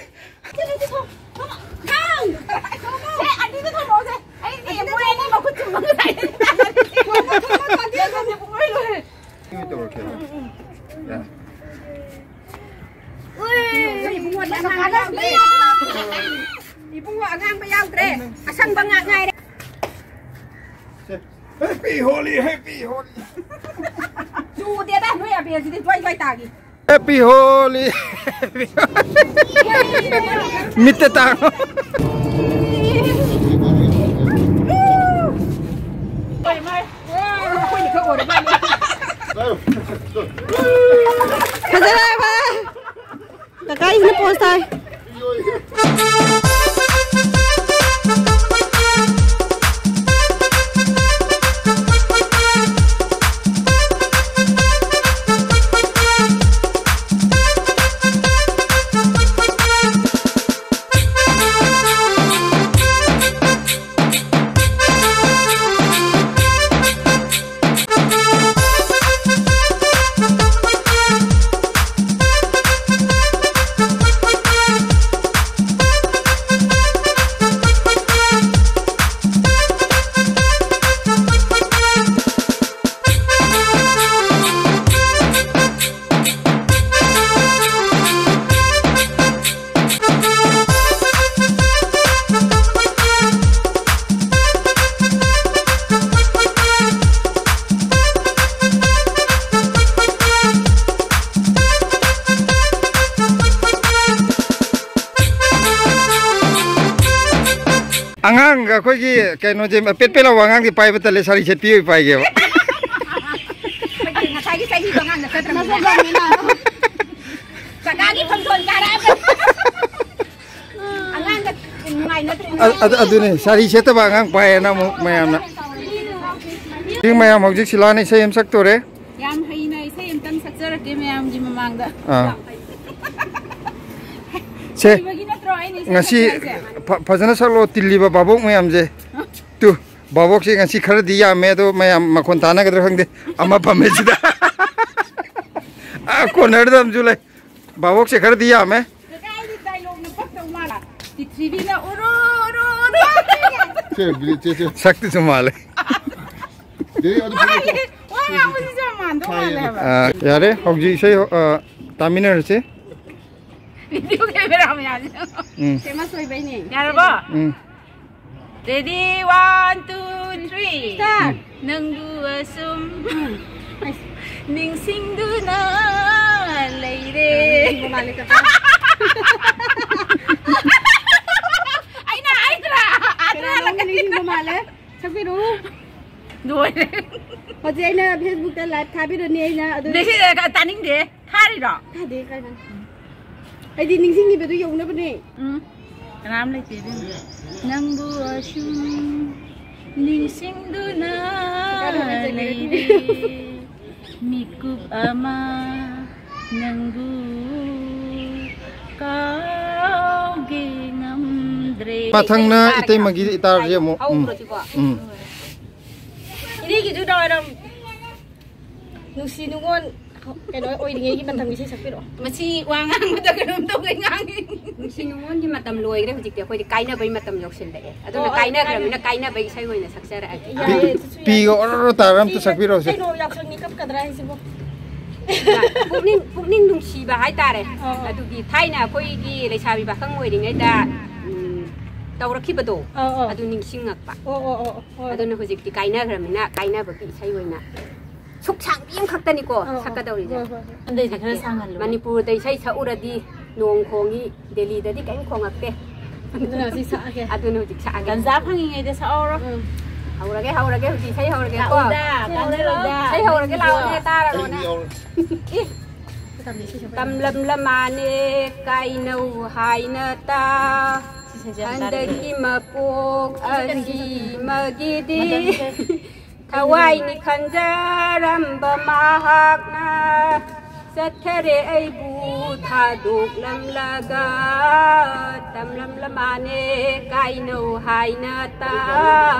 ꯇꯧꯔꯛꯀꯦ꯫ ꯌꯥ꯫ ꯏꯕꯨꯡꯉꯣ, ꯅꯪ ꯑꯉꯥꯡꯕ ꯌꯥꯎꯗ꯭ꯔꯦ꯫ ꯏꯕꯨꯡꯉꯣ, ꯑꯉꯥꯡꯕ ꯌꯥꯎꯗ꯭ꯔꯦ꯫ ꯑꯁꯪꯕ ꯉꯥꯛ ꯉꯥꯏꯔꯦ꯫ Happy Holi, Happy Holi. ꯆꯨꯗꯦꯗ, ꯅꯣꯏ ꯑꯕꯦꯔꯁꯤꯗꯤ ꯖ꯭ꯋꯥꯏ ꯖ꯭ꯋꯥꯏ ꯇꯥꯈꯤ꯫ Happy Holi. ꯃꯤꯠꯇ ꯇꯥ꯫ ꯐꯖꯔꯦ, ꯐꯖꯔꯦ꯫ ꯀꯀꯥ, ꯏꯁꯤꯡ ꯄꯣꯁ ꯇꯥꯏ꯫ ꯑꯉꯥꯡꯒ ꯑꯩꯈꯣꯏꯒꯤ ꯀꯩꯅꯣꯁꯦ, ꯄꯦꯠ ꯄꯦꯠ ꯂꯥꯎꯕ ꯑꯉꯥꯡꯗꯤ ꯄꯥꯏꯕ ꯇꯜꯂꯦ, ꯁꯥꯔꯤ ꯁꯦꯠꯄꯤ ꯑꯣꯏ ꯄꯥꯏꯒꯦꯕ꯫ ꯉꯁꯥꯏꯒꯤ ꯆꯍꯤꯗꯣ ꯑꯉꯥꯡꯗ ꯆꯠꯇ꯭ꯔꯕꯅꯤꯅ꯫ ꯆꯀꯥꯒꯤ ꯐꯝꯊꯣꯟ ꯀꯥꯔꯛꯑꯒ꯫ ꯑꯉꯥꯡꯒ ꯅꯨꯡꯉꯥꯏꯅꯗ꯭ꯔꯦ꯫ ꯑ- ꯑꯗꯨ- ꯑꯗꯨꯅꯦ, ꯁꯥꯔꯤ ꯁꯦꯠꯇꯕ ꯑꯉꯥꯡ ꯄꯥꯏꯌꯦꯅ ꯑꯃꯨꯛ ꯃꯌꯥꯝꯅ꯫ ꯁꯤ ꯃꯌꯥꯝ ꯍꯧꯖꯤꯛ ꯁꯤꯂꯥꯅ ꯏꯁꯩ ꯑꯃ ꯁꯛꯇꯣꯔꯦ꯫ ꯌꯥꯝ ꯍꯩꯅ ꯏꯁꯩ ꯑꯝꯇꯪ ꯁꯛꯆꯔꯛꯀꯦ ꯃꯌꯥꯝꯒꯤ ꯃꯃꯥꯡꯗ꯫ ꯑꯥ꯫ ꯁꯦ, ꯍꯩꯕꯒꯤ ꯅꯠꯇ꯭ꯔꯣ ꯑꯩꯅ ꯏꯁꯩ ꯉꯁꯤ ꯁꯛꯆꯔꯤꯁꯦ? ꯐ- ꯐꯖꯅ ꯁꯛꯂꯣ, ꯇꯤꯜꯂꯤꯕ ꯚꯥꯕꯣꯛ ꯃꯌꯥꯝꯁꯦ꯫ ꯇꯨ, ꯚꯥꯕꯣꯛꯁꯦ ꯉꯁꯤ ꯈꯔꯗꯤ ꯌꯥꯝꯃꯦ, ꯑꯗꯣ ꯃꯌꯥꯝ ꯃꯈꯣꯟ ꯇꯥꯅꯒꯗ꯭ꯔꯥ ꯈꯪꯗꯦ꯫ ꯑꯃ ꯐꯝꯃꯦ ꯁꯤꯗ꯫ ꯑꯥ, ꯀꯣꯅꯔꯗ ꯑꯃꯁꯨ ꯂꯩ꯫ ꯚꯥꯕꯣꯛꯁꯦ ꯈꯔꯗꯤ ꯌꯥꯝꯃꯦ꯫ ꯀꯗꯥꯏꯗꯤ ꯗꯥꯏꯂꯣꯛꯅ ꯄꯛꯇꯧ ꯃꯥꯜꯂꯦ꯫ ꯄ꯭ꯔꯤꯊꯤꯕꯤꯅ ꯎꯔꯨ ꯎꯔꯨ ꯎꯔꯨ꯫ ꯁꯦ, ꯕꯤꯖꯤ, ꯆꯦ, ꯆꯦ꯫ ꯁꯛꯇꯨꯁꯨ ꯃꯥꯜꯂꯦ꯫ ꯗꯦꯗꯤ, ꯑꯗꯨ ꯄꯨꯔꯛꯑꯣ꯫ ꯋꯥ ꯉꯥꯡꯕꯁꯤꯁꯨ ꯌꯥꯝ ꯃꯥꯟꯗꯧ ꯃꯥꯜꯂꯦ ꯍꯥꯏꯕ꯫ ꯑꯥ, ꯌꯥꯔꯦ, ꯍꯧꯖꯤꯛ ꯏꯁꯩ ꯑꯥ, ꯇꯥꯃꯤꯟꯅꯔꯁꯤ꯫ ꯚꯤꯗꯤꯑꯣ ꯀꯦꯃꯦꯔꯥ ꯃꯌꯥꯝꯁꯦ꯫ ꯎꯝ, ꯐꯦꯃꯁ ꯑꯣꯏꯕꯩꯅꯦ꯫ ꯌꯥꯔꯕꯣ? ꯎꯝ꯫ Ready, one, two, three. Start. ꯅꯪꯕꯨ ꯑꯁꯨꯝ ꯅꯤꯡꯁꯤꯡꯗꯨꯅ ꯂꯩꯔꯦ꯫ ꯑꯩꯅ ꯍꯥꯏꯗ꯭ꯔꯥ? ꯀꯅꯥꯅꯣꯝꯒ ꯅꯤꯡꯁꯤꯡꯕ ꯃꯥꯜꯂꯦ꯫ ꯁꯛꯄꯤꯔꯨ꯫ ꯂꯣꯏꯔꯦ꯫ ꯍꯧꯖꯤꯛ ꯑꯩꯅ ꯐꯦꯁꯕꯨꯛꯇ ꯂꯥꯏꯚ ꯊꯥꯕꯤꯔꯅꯤ ꯑꯩꯅ ꯑꯗꯨ ꯂꯩꯁꯤ-, ꯇꯥꯅꯤꯡꯗꯦ꯫ ꯊꯥꯔꯤꯔꯣ? ꯊꯥꯗꯦ ꯀꯥꯏꯅ꯫ ꯑꯩꯗꯤ ꯅꯤꯡꯁꯤꯡꯉꯤꯕꯗꯨ ꯌꯧꯅꯕꯅꯦ꯫ ꯎꯝ꯫ ꯀꯅꯥꯝ ꯂꯩꯇꯦ ꯏꯕꯦꯝꯃ꯫ ꯅꯪꯕꯨ ꯑꯁꯨꯝ ꯅꯤꯡꯁꯤꯡꯗꯨꯅ ꯂꯩꯔꯦ꯫ ꯃꯤꯀꯨꯞ ꯑꯃ ꯅꯪꯕꯨ ꯀꯥꯎꯒꯦ ꯉꯝꯗ꯭ꯔꯦ꯫ ꯃꯊꯪꯅ ꯏꯇꯩꯃꯒꯤ ꯏꯇꯥꯔꯁꯦ ꯑꯃꯨꯛ꯫ ꯎꯝ꯫ ꯎꯝ꯫ ꯏꯅꯦꯒꯤꯁꯨ ꯅꯨꯡꯉꯥꯏꯔꯝ ꯅꯨꯡꯁꯤ ꯅꯨꯡꯉꯣꯟ ꯀꯩꯅꯣ ꯑꯣꯏꯔꯤꯉꯩꯒꯤ ꯃꯇꯝꯒꯤ ꯏꯁꯩ ꯁꯛꯄꯤꯔꯛꯑꯣ꯫ ꯃꯁꯤ ꯋꯥ ꯉꯥꯡꯕꯗ ꯀꯩꯅꯣꯝ ꯇꯧꯒꯩ ꯉꯥꯡꯉꯤ꯫ ꯅꯨꯡꯁꯤ ꯅꯨꯡꯉꯣꯟꯒꯤ ꯃꯇꯝ ꯂꯣꯏꯈ꯭ꯔꯦ꯫ ꯍꯧꯖꯤꯛꯇꯤ ꯑꯩꯈꯣꯏꯗꯤ ꯀꯥꯏꯅꯕꯩ ꯃꯇꯝ ꯌꯧꯁꯤꯜꯂꯛꯑꯦ꯫ ꯑꯗꯨꯅ ꯑꯣ, ꯑꯣ, ꯀꯥꯏꯅꯈ꯭ꯔꯕꯅꯤꯅ ꯀꯥꯏꯅꯕꯩ ꯏꯁꯩ ꯑꯣꯏꯅ ꯁꯛꯆꯔꯛꯑꯒꯦ꯫ ꯌꯥꯏꯌꯦ, ꯑꯗꯨꯁꯨ ꯌꯥꯏ꯫ ꯄꯤꯒ ꯑꯣꯔꯣ ꯇꯥꯔ ꯑꯝꯇ ꯁꯛꯄꯤꯔꯛꯑꯣꯁꯦ꯫ ꯀꯩꯅꯣ ꯌꯥꯎꯁꯪꯅꯤ ꯀꯞꯀꯗ꯭ꯔꯥ ꯍꯥꯏꯁꯤꯕꯣ? ꯄꯨꯛꯅꯤꯡ ꯄꯨꯛꯅꯤꯡ ꯅꯨꯡꯁꯤꯕ ꯍꯥꯏꯇꯥꯔꯦ꯫ ꯑꯣ꯫ ꯑꯗꯨꯒꯤ ꯊꯥꯏꯅ ꯑꯩꯈꯣꯏꯒꯤ ꯂꯩꯁꯥꯕꯤ ꯄꯥꯈꯪ ꯑꯣꯏꯔꯤꯉꯩꯗ ꯎꯝ, ꯇꯧꯔꯛꯈꯤꯕꯗꯣ ꯑꯣ, ꯑꯣ꯫ ꯑꯗꯨ ꯅꯤꯡꯁꯤꯡꯉꯛꯄ꯫ ꯑꯣ ꯑꯣ ꯑꯣ ꯑꯣ꯫ ꯑꯗꯨꯅ ꯍꯧꯖꯤꯛꯇꯤ ꯀꯥꯏꯅꯈ꯭ꯔꯕꯅꯤꯅ ꯀꯥꯏꯅꯕꯒꯤ ꯏꯁꯩ ꯑꯣꯏꯅ ꯁꯨꯛ ꯁꯥꯡꯕꯤ ꯑꯃꯈꯛꯇꯅꯤꯀꯣ ꯑꯣ, ꯑꯣ꯫ ꯁꯛꯀꯗꯧꯔꯤꯁꯦ꯫ ꯍꯣꯏ, ꯍꯣꯏ, ꯍꯣꯏ꯫ ꯑꯗꯩꯗꯤ ꯈꯔ ꯁꯥꯡꯍꯜꯂꯣ꯫ ꯃꯅꯤꯄꯨꯔꯗ ꯏꯁꯩ ꯁꯛꯎꯔꯗꯤ ꯅꯣꯡ ꯈꯣꯡꯉꯤ, ꯗꯦꯜꯂꯤꯗꯗꯤ ꯀꯔꯤꯝ ꯈꯣꯡꯉꯛꯇꯦ꯫ ꯑꯗꯨꯅ ꯍꯧꯖꯤꯛ ꯁꯛꯑꯒꯦ꯫ ꯑꯗꯨꯅ ꯍꯧꯖꯤꯛ ꯁꯛꯑꯒꯦ꯫ ꯇꯟꯖꯥ ꯐꯪꯉꯤꯉꯩꯗ ꯁꯛꯍꯧꯔꯣ꯫ ꯎꯝ꯫ ꯍꯧꯔꯒꯦ, ꯍꯧꯔꯒꯦ, ꯍꯧꯖꯤꯛ ꯏꯁꯩ ꯍꯧꯔꯒꯦꯀꯣ꯫ ꯂꯥꯛꯑꯣꯗ, ꯀꯥꯟꯅꯔꯣꯏꯗ꯫ ꯏꯁꯩ ꯍꯧꯔꯒꯦ, ꯂꯥꯛꯑꯣꯅꯦ, ꯇꯥꯔꯔꯣꯅꯦ꯫ ꯑꯩ ꯌꯥꯎꯔꯦ꯫ ꯏ꯫ ꯇꯝꯂꯝꯂꯃꯥꯅꯦ ꯀꯥꯏꯅꯧ ꯍꯥꯏꯅ ꯇꯥ꯫ ꯁꯤꯁꯦ ꯌꯥꯝ ꯇꯥꯔꯦ꯫ ꯍꯟꯗꯛꯀꯤ ꯃꯄꯣꯛ ꯑꯁꯤꯃꯒꯤꯗꯤ꯫ ꯃꯇꯝꯁꯦ꯫ ꯊꯋꯥꯏꯅꯤ ꯈꯟꯖꯔꯝꯕ ꯃꯍꯥꯛꯅ ꯆꯠꯈꯔꯦ ꯑꯩꯕꯨ ꯊꯥꯗꯣꯛꯂꯝꯂꯒ꯫ ꯇꯝꯂꯝꯂꯃꯥꯅꯦ ꯀꯥꯏꯅꯧ ꯍꯥꯏꯅ ꯇꯥ꯫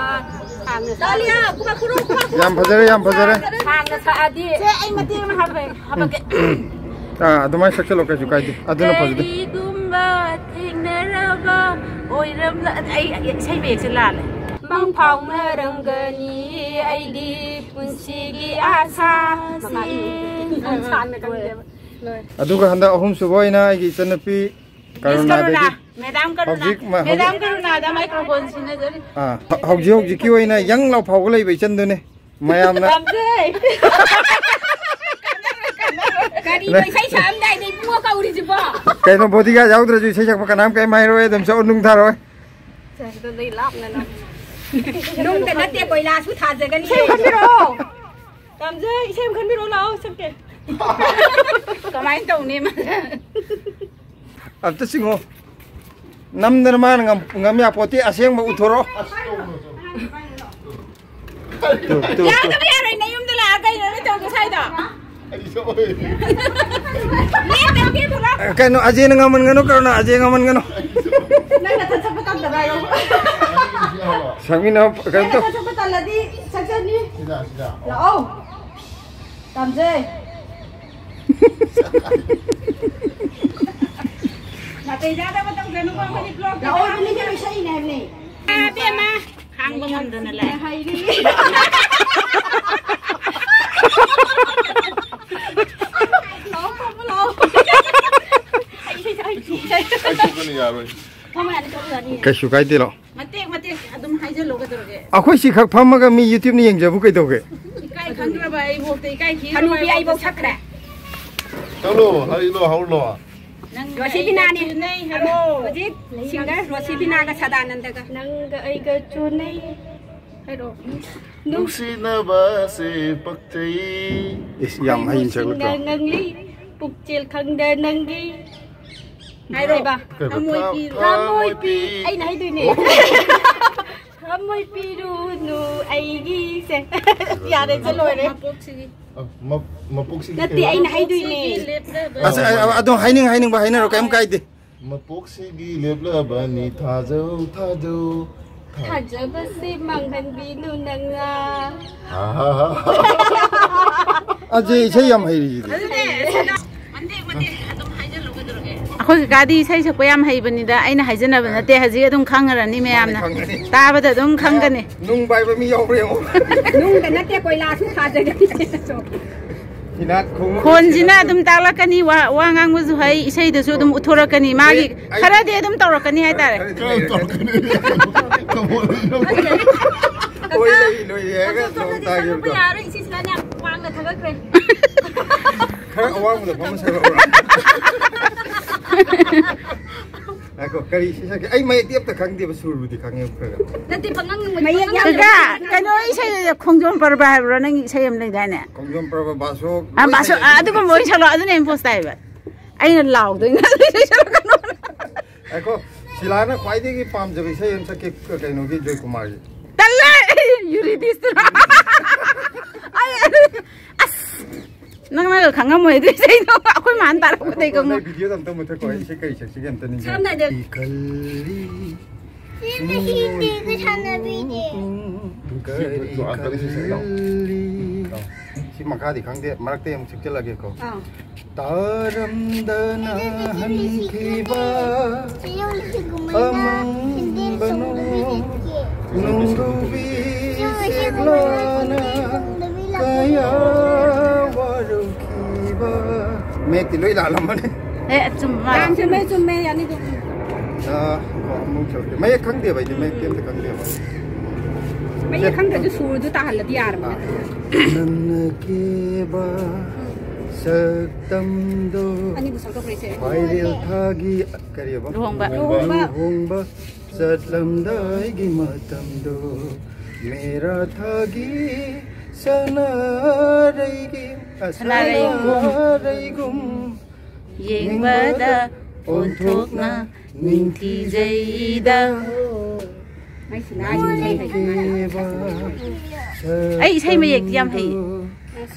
ꯁꯥꯡꯅ ꯁꯛꯑꯗꯤ꯫ ꯌꯥꯝ ꯐꯖꯔꯦ, ꯌꯥꯝ ꯐꯖꯔꯦ꯫ ꯁꯥꯡꯅ ꯁꯛꯑꯗꯤ꯫ ꯁꯦ, ꯑꯩ ꯃꯇꯦꯛ ꯑꯃ ꯍꯥꯞꯄꯛꯀꯦ꯫ ꯑꯥ, ꯑꯗꯨꯃꯥꯏꯅ ꯁꯛꯆꯜꯂꯣ, ꯀꯩꯁꯨ ꯀꯥꯏꯗꯦ꯫ ꯑꯗꯨꯅ ꯐꯖꯗꯦ꯫ ꯀꯔꯤꯒꯨꯝꯕ ꯊꯦꯡꯅꯔꯕ ꯑꯣꯏꯔꯝꯂ-, ꯑꯩ, ꯑꯩ ꯏꯁꯩ ꯃꯌꯦꯛꯁꯦ ꯂꯥꯜꯂꯦ꯫ ꯃꯪ ꯐꯥꯎꯅꯔꯝꯒꯅꯤ ꯑꯩꯒꯤ ꯄꯨꯟꯁꯤꯒꯤ ꯑꯥꯁꯥꯁꯦ꯫ ꯑꯗꯨꯒ ꯍꯟꯗꯛ ꯑꯍꯨꯝꯁꯨꯕ ꯑꯣꯏꯅ ꯑꯩꯒꯤ ꯏꯆꯟꯅꯨꯄꯤ ꯃꯤꯁ ꯀꯔꯨꯅꯥꯗꯒꯤ ꯀꯔꯨꯅꯥ, ꯃꯦꯗꯥꯝ ꯀꯔꯨꯅꯥ, ꯍꯧꯖꯤꯛ ꯃ-, ꯃꯦꯗꯥꯝ ꯍꯧꯖꯤꯛ ꯀꯔꯨꯅꯥꯗ ꯃꯥꯏꯀ꯭ꯔꯣꯐꯣꯟ ꯁꯤꯟꯅꯖꯔꯤ꯫ ꯑꯥ, ꯍꯧꯖꯤꯛ ꯍꯧꯖꯤꯛꯀꯤ ꯑꯣꯏꯅ ꯌꯪ ꯂꯥꯎ ꯐꯥꯎꯕ ꯂꯩꯕ ꯏꯆꯟꯗꯨꯅꯦ꯫ ꯃꯌꯥꯝꯅ ꯄꯥꯝꯖꯩ꯫ ꯀꯔꯤꯅꯣ ꯏꯁꯩ ꯁꯛꯑꯝꯗꯥꯏꯗ ꯏꯕꯨꯡꯉꯣ ꯀꯧꯔꯤꯁꯤꯕꯣ? ꯀꯩꯅꯣ, ꯕꯣꯗꯤꯒꯥꯔꯗ ꯌꯥꯎꯗ꯭ꯔꯁꯨ ꯏꯁꯩ ꯁꯛꯄ ꯀꯅꯥꯝ ꯀꯩꯝ ꯍꯥꯏꯔꯣꯏ, ꯑꯗꯨꯝ ꯆꯠꯂꯣ, ꯅꯨꯡ ꯊꯥꯔꯣꯏ꯫ ꯁꯦ, ꯁꯤꯗ ꯂꯩ ꯂꯥꯞꯅ ꯅꯝ-, ꯅꯨꯡꯗ ꯅꯠꯇꯦ, ꯀꯣꯏꯂꯥꯁꯨ ꯊꯥꯖꯒꯅꯤ꯫ ꯏꯁꯩ ꯈꯟꯕꯤꯔꯛꯑꯣ꯫ ꯄꯥꯝꯖꯩ, ꯏꯁꯩ ꯑꯃ ꯈꯟꯕꯤꯔꯛꯑꯣ, ꯂꯥꯛꯑꯣ, ꯁꯛꯀꯦ꯫ ꯀꯃꯥꯏꯅ ꯇꯧꯅꯤ ꯃꯥ? ꯑꯝꯇ ꯆꯤꯡꯉꯣ꯫ ꯅꯝꯗꯅ ꯃꯥꯅ ꯉꯝ-, ꯉꯝ ꯌꯥꯄꯣꯠꯇꯦ, ꯑꯁꯦꯡꯕ ꯎꯠꯊꯣꯔꯛꯑꯣ꯫ Two, two, two. ꯌꯥꯗꯕ ꯌꯥꯔꯣꯏ, ꯅꯌꯨꯝꯗ ꯂꯥꯛꯑꯒ ꯀꯩꯅꯣ ꯅꯪ ꯇꯧꯔꯤꯗꯣ ꯁ꯭ꯋꯥꯏꯗ? ꯑꯩ ꯁꯣꯏ꯫ ꯂꯦꯞꯇ ꯂꯦꯞꯄꯨꯔꯣ꯫ ꯀꯩꯅꯣ, ꯑꯖꯦꯅ ꯉꯝꯍꯟꯒꯅꯨ, ꯀꯔꯨꯅꯥ, ꯑꯖꯦ ꯉꯝꯍꯟꯒꯅꯨ꯫ ꯅꯪ ꯅꯊꯟ ꯁꯛꯄ ꯇꯝꯗꯕ ꯍꯥꯏꯔꯣ? ꯁꯛꯃꯤꯟꯅꯧ, ꯀꯩꯅꯣ ꯅꯪ ꯇꯧ꯫ ꯅꯊꯟ ꯁꯛꯄ ꯇꯜꯂꯗꯤ ꯁꯛꯆꯅꯤ꯫ ꯁꯤꯗ, ꯁꯤꯗ꯫ ꯂꯥꯛꯑꯣ꯫ ꯇꯝꯖꯩ꯫ ꯅꯥꯇꯩ ꯆꯥꯗꯕ ꯇꯧꯖꯅꯨꯀꯣ, ꯑꯩꯈꯣꯏꯗꯤ ꯕ꯭ꯂꯣꯛꯇ ꯂꯥꯛꯑꯣ, ꯀꯥꯞꯄꯅꯤꯅ꯫ ꯏꯕꯦꯝꯃ, ꯏꯁꯩꯅꯦ ꯍꯥꯏꯕꯅꯦ꯫ ꯑꯥ, ꯏꯕꯦꯝꯃ, ꯈꯥꯡꯕ ꯉꯝꯗꯅ ꯂꯥꯛꯑꯦ꯫ ꯍꯩꯔꯤ꯫ ꯂꯥꯛꯑꯣ, ꯐꯝꯃꯣ, ꯂꯥꯛꯑꯣ꯫ ꯑꯩ ꯏꯁꯩ ꯁꯛ-, ꯏꯁꯩ ꯁꯛ-, ꯑꯩ ꯁꯣꯛꯀꯅꯤ, ꯌꯥꯔꯣꯏ꯫ ꯐꯝꯃꯣ, ꯌꯥꯅꯤ, ꯆꯠꯂꯨ ꯌꯥꯅꯤ꯫ ꯀꯩꯁꯨ ꯀꯥꯏꯗꯦ, ꯂꯥꯛꯑꯣ꯫ ꯃꯇꯦꯛ ꯃꯇꯦꯛ ꯑꯗꯨꯝ ꯍꯥꯏꯖꯜꯂꯣ, ꯀꯩꯗꯧꯔꯒꯦ? ꯑꯩꯈꯣꯏ ꯁꯤ ꯈꯛ ꯐꯝꯃꯒ ꯃꯤ YouTube-ꯅ ꯌꯦꯡꯖꯕꯨ ꯀꯩꯗꯧꯒꯦ? ꯏꯀꯥꯏ ꯈꯪꯗ꯭ꯔꯕ ꯑꯩꯕꯣꯛꯇ ꯏꯀꯥꯏ ꯊꯤꯔꯕ ꯍꯅꯨꯕꯤ ꯑꯩꯕꯣꯛ ꯑꯩꯕꯣꯛꯇ ꯁꯛꯈ꯭ꯔꯦ꯫ ꯆꯠꯂꯣ, ꯍꯩꯂꯣ, ꯍꯧꯂꯣ꯫ ꯔꯣꯁꯤꯕꯤꯅꯥꯅꯤ꯫ ꯍꯧꯖꯤꯛ ꯁꯤꯡꯒꯔ ꯔꯣꯁꯤꯕꯤꯅꯥꯒ ꯁꯗꯥꯅꯟꯗꯒ꯫ ꯅꯪꯒ ꯑꯩꯒ ꯆꯨꯅꯩ꯫ ꯍꯥꯏꯔꯛꯑꯣ꯫ ꯅꯨꯡꯁꯤꯅꯕꯁꯦ ꯄꯛꯆꯩ꯫ ꯏꯁ, ꯌꯥꯝ ꯍꯩꯅ ꯁꯛꯂꯛꯇ꯭ꯔꯣ? ꯅꯨꯡꯁꯤꯅ ꯉꯥꯡꯂꯤ, ꯄꯨꯛꯆꯦꯜ ꯈꯪꯗ ꯅꯪꯒꯤ꯫ ꯍꯥꯏꯔꯣ꯫ ꯀꯩꯕ? ꯊꯃꯣꯏ ꯄꯤ-, ꯊꯃꯣꯏ ꯄꯤ-, ꯑꯩꯅ ꯍꯥꯏꯗꯣꯏꯅꯦ꯫ ꯊꯃꯣꯏ ꯄꯤꯔꯨꯅꯨ ꯑꯩꯒꯤꯁꯦ꯫ ꯌꯥꯔꯦ, ꯆꯦ, ꯂꯣꯏꯔꯦ꯫ ꯃꯄꯣꯛꯁꯤꯒꯤ꯫ ꯑ, ꯃ-, ꯃꯄꯣꯛꯁꯤꯒꯤ ꯅꯠꯇꯦ, ꯀꯩ ꯍꯥꯏꯕ? ꯑꯩꯅ ꯍꯥꯏꯗꯣꯏꯅꯦ꯫ ꯑꯁ, ꯑ, ꯑ, ꯑꯗꯨꯝ ꯍꯥꯏꯅꯤꯡ ꯍꯥꯏꯅꯤꯡꯕ ꯍꯥꯏꯅꯔꯣ, ꯀꯩꯝ ꯀꯥꯏꯗꯦ꯫ ꯃꯄꯣꯛꯁꯤꯒꯤ ꯂꯦꯞꯂꯕꯅꯤ, ꯊꯥꯖꯧ, ꯊꯥꯖꯧ, ꯊꯥ- ꯊꯥꯖꯕꯁꯦ ꯃꯥꯡꯍꯟꯕꯤꯅꯨ ꯅꯪꯅ꯫ ꯍꯥ, ꯍꯥ, ꯍꯥ, ꯍꯥ꯫ ꯑꯖꯦ ꯏꯁꯩ ꯌꯥꯝ ꯍꯩꯔꯤꯁꯤꯗꯤ꯫ ꯑꯩꯈꯣꯏ ꯀꯀꯥꯗꯤ ꯏꯁꯩ ꯁꯛꯄ ꯌꯥꯝ ꯍꯩꯕꯅꯤꯗ, ꯑꯩꯅ ꯍꯥꯏꯖꯅꯕ ꯅꯠꯇꯦ, ꯍꯧꯖꯤꯛ ꯑꯗꯨꯝ ꯈꯪꯉꯔꯅꯤ ꯃꯌꯥꯝꯅ꯫ ꯃꯥꯅꯦ, ꯈꯪꯒꯅꯤ꯫ ꯇꯥꯕꯗ ꯑꯗꯨꯝ ꯈꯪꯒꯅꯤ꯫ ꯅꯨꯡ ꯄꯥꯏꯕ ꯃꯤ ꯌꯥꯎꯕ꯭ꯔꯥ ꯌꯦꯡꯉꯣ꯫ ꯅꯨꯡꯗ ꯅꯠꯇꯦ, ꯀꯣꯏꯂꯥꯁꯁꯨ ꯊꯥꯖꯒꯅꯤ꯫ ꯏꯅꯥꯠ ꯈꯨꯡꯎ ꯈꯣꯟꯁꯤꯅ ꯑꯗꯨꯝ ꯇꯥꯛꯂꯛꯀꯅꯤ, ꯋꯥ, ꯋꯥ ꯉꯥꯡꯕꯁꯨ ꯍꯩ, ꯏꯁꯩꯗꯁꯨ ꯑꯗꯨꯝ ꯎꯠꯊꯣꯔꯛꯀꯅꯤ, ꯃꯥꯒꯤ ꯑꯩ, ꯑꯩ ꯈꯔꯗꯤ ꯑꯗꯨꯝ ꯇꯧꯔꯛꯀꯅꯤ ꯍꯥꯏꯇꯥꯔꯦ꯫ ꯈꯔ ꯇꯧꯔꯛꯀꯅꯤ꯫ ꯀꯃꯣꯟ꯫ ꯑꯣꯏ ꯂꯩ, ꯂꯣꯏ ꯍꯦꯛꯒ ꯅꯣꯡ ꯇꯥꯈꯤꯕꯗꯣ꯫ ꯌꯥꯔꯣꯏ, ꯏꯆꯦꯁꯤꯅꯅꯦ ꯋꯥꯡꯅ ꯊꯥꯒꯠꯈ꯭ꯔꯦ꯫ ꯈꯔ ꯑꯋꯥꯡꯕꯗ ꯐꯝꯃ ꯁꯛꯂꯛꯎꯔꯥ? ꯉꯥꯏꯈꯣ, ꯀꯔꯤ ꯏꯁꯩ ꯁꯛꯀꯦ? ꯑꯩ ꯃꯌꯦꯛꯇꯤ ꯑꯝꯇ ꯈꯪꯗꯦꯕ, ꯁꯨꯔꯕꯨꯗꯤ ꯈꯪꯉꯦꯕ ꯈꯔ ꯈꯔ꯫ ꯅꯠꯇꯦ, ꯄꯪꯉꯪ ꯉꯪꯕ ꯅꯦ꯫ ꯀꯀꯥ, ꯀꯩꯅꯣ ꯏꯁꯩ, ꯈꯣꯡꯖꯣꯝ ꯄꯔꯕ ꯍꯥꯏꯕ꯭ꯔꯣ? ꯅꯪꯒꯤ ꯏꯁꯩ ꯑꯃ ꯂꯩꯗꯥꯏꯅꯦ? ꯈꯣꯡꯖꯣꯝ ꯄꯔꯕ ꯕꯥꯁꯣ ꯑꯥ, ꯂꯣꯏ ꯕꯥꯁꯣ, ꯁꯛꯑꯦ꯫ ꯑꯥ, ꯑꯗꯨꯒꯨꯝꯕ ꯑꯣꯏꯅ ꯁꯛꯂꯛꯑꯣ, ꯑꯗꯨꯅ ꯍꯦꯟꯅ ꯄꯣꯁ ꯇꯥꯏꯕ꯫ ꯑꯩꯅ ꯂꯥꯎꯗꯣꯏꯅꯦ, ꯑꯗꯨ ꯏꯁꯩ ꯁꯛꯂꯛꯀꯅꯣꯅ꯫ ꯉꯥꯏꯈꯣ, ꯁꯤꯂꯥꯅ ꯈ꯭ꯋꯥꯏꯗꯒꯤ ꯄꯥꯝꯖꯕ ꯏꯁꯩ ꯑꯃ ꯁꯛꯀꯦ, ꯀꯩꯅꯣꯒꯤ, ꯖꯣꯏꯀꯨꯃꯥꯔꯒꯤ꯫ ꯇꯜꯂꯦ! ꯌꯨꯔꯤꯗꯤꯁꯇꯨꯔꯥ? ꯑꯩ, ꯑꯁ! ꯅꯪꯅꯒ ꯈꯪꯉꯝꯃꯣꯏ ꯑꯗꯨ ꯏꯁꯩꯗꯣ, ꯑꯩꯈꯣꯏ ꯃꯥꯅ ꯇꯥꯔꯛꯄꯗꯩ ꯉꯥꯏꯈꯣꯀꯣ, ꯈꯪꯉꯣꯏ꯫ ꯅꯣꯏ ꯚꯤꯗꯤꯑꯣꯗ ꯑꯝꯇ ꯃꯨꯠꯊꯠꯀꯣ, ꯑꯩ ꯏꯁꯩ ꯀꯔꯤ ꯁꯛꯁꯤꯒꯦ ꯑꯝꯇ ꯅꯤꯡꯁꯤꯡꯉꯣ꯫ ꯁꯛꯑꯝꯗꯥꯏꯗ꯫ ꯏ ꯈꯜꯂꯤ, ꯁꯤꯅ ꯍꯤꯟꯗꯤꯒ ꯁꯥꯟꯅꯕꯤꯅꯦ꯫ ꯀꯔꯤ ꯈꯜꯂꯤ? ꯁꯤ ꯃꯈꯥꯗꯤ ꯈꯪꯗꯦ, ꯃꯔꯛꯇ ꯑꯃꯨꯛ ꯁꯛꯆꯜꯂꯒꯦꯀꯣ꯫ ꯑꯥ꯫ ꯇꯥꯔꯝꯗꯅ ꯍꯟꯈꯤꯕ ꯑꯃꯝꯕꯅꯣ ꯅꯣꯡꯗꯨꯕꯤ ꯁꯦꯛꯂꯥꯅ ꯀꯌꯥ ꯋꯥꯔꯨꯈꯤꯕ꯫ ꯃꯌꯦꯛꯇꯤ ꯂꯣꯏ ꯂꯥꯜꯂꯝꯃꯅꯤ꯫ ꯑꯦ, ꯆꯨꯝꯕ ꯃꯥꯜꯂꯦ꯫ ꯌꯥꯝ ꯆꯨꯝꯃꯦ, ꯆꯨꯝꯃꯦ, ꯌꯥꯅꯤ ꯑꯗꯨꯝ꯫ ꯑꯥ, ꯀꯣ, ꯑꯃꯨꯛ ꯁꯛꯀꯦ꯫ ꯃꯌꯦꯛ ꯈꯪꯗꯦꯕ ꯑꯩꯗꯤ, ꯃꯌꯦꯛꯇꯤ ꯑꯝꯇ ꯈꯪꯗꯦꯕ꯫ ꯃꯌꯦꯛ ꯈꯪꯗ꯭ꯔꯁꯨ ꯁꯨꯔꯗꯨ ꯇꯥꯍꯜꯂꯗꯤ ꯌꯥꯔꯕꯅꯦ꯫ ꯅꯪꯅ ꯀꯦꯕ ꯁꯛꯇꯝꯗꯣ ꯑꯅꯤꯕꯨ ꯁꯛꯇꯣꯛꯈ꯭ꯔꯦꯁꯦ꯫ ꯄꯥꯏꯔꯦꯜ ꯊꯥꯒꯤ ꯀꯔꯤꯕ? ꯂꯨꯍꯣꯡꯕ꯫ ꯂꯨꯍꯣꯡꯕ꯫ ꯂꯨꯍꯣꯡꯕ ꯆꯠꯂꯝꯗꯥꯏꯒꯤ ꯃꯇꯝꯗꯣ ꯃꯦꯔꯥ ꯊꯥꯒꯤ ꯁꯅꯥꯔꯩꯒꯤ ꯑ, ꯁꯅꯥꯔꯩꯒꯨꯝ꯫ ꯁꯅꯥꯔꯩꯒꯨꯝ ꯌꯦꯡꯕꯗ ꯑꯣꯟꯊꯣꯛꯅ ꯅꯤꯡꯊꯤꯖꯩꯗ꯫ ꯑꯩ ꯏꯁꯩ ꯃꯌꯦꯛꯇꯤ ꯌꯥꯝ ꯍꯩ꯫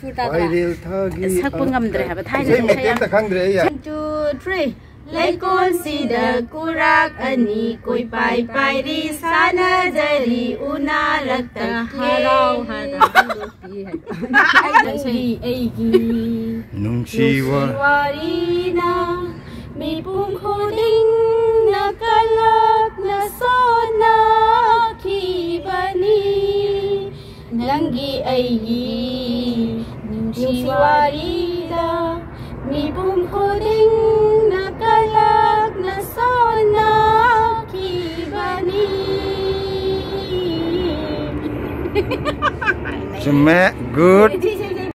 ꯁꯨꯔ ꯇꯥꯗꯕ꯫ ꯄꯥꯏꯔꯦꯜ ꯊꯥꯒꯤ ꯁꯛꯄ ꯉꯝꯗ꯭ꯔꯦ ꯍꯥꯏꯕ, ꯊꯥꯏꯅ ꯏꯁꯩ ꯁꯛꯄ ꯃꯌꯦꯛꯇꯤ ꯌꯥꯝ ꯑꯝꯇ ꯈꯪꯗ꯭ꯔꯦ ꯑꯩ꯫ One, two, three. ꯂꯩꯀꯣꯜꯁꯤꯗ ꯀꯨꯔꯥꯛ ꯑꯅꯤ ꯀꯣꯏꯄꯥꯏ ꯄꯥꯏꯔꯤ ꯁꯥꯟꯅꯖꯔꯤ ꯎꯅꯥꯔꯛꯇ ꯍꯔꯥꯎ ꯍꯔꯥꯎ꯫ ꯅꯪꯒꯤ ꯑꯩꯒꯤ ꯅꯨꯡꯁꯤ ꯅꯨꯡꯁꯤ ꯋꯥ ꯋꯥꯔꯤꯅ ꯃꯤꯄꯨꯝ ꯈꯨꯗꯤꯡꯅ ꯀꯂꯛꯅ ꯁꯣꯟꯅꯈꯤꯕꯅꯤ꯫ ꯅꯪꯒꯤ ꯑꯩꯒꯤ ꯅꯨꯡꯁꯤ ꯋꯥꯔꯤꯗ ꯃꯤꯄꯨꯝ ꯈꯨꯗꯤꯡꯅ ꯀꯂꯛꯅ ꯁꯣꯟꯅꯈꯤꯕꯅꯤ꯫ ꯆꯨꯝꯃꯦ, good꯫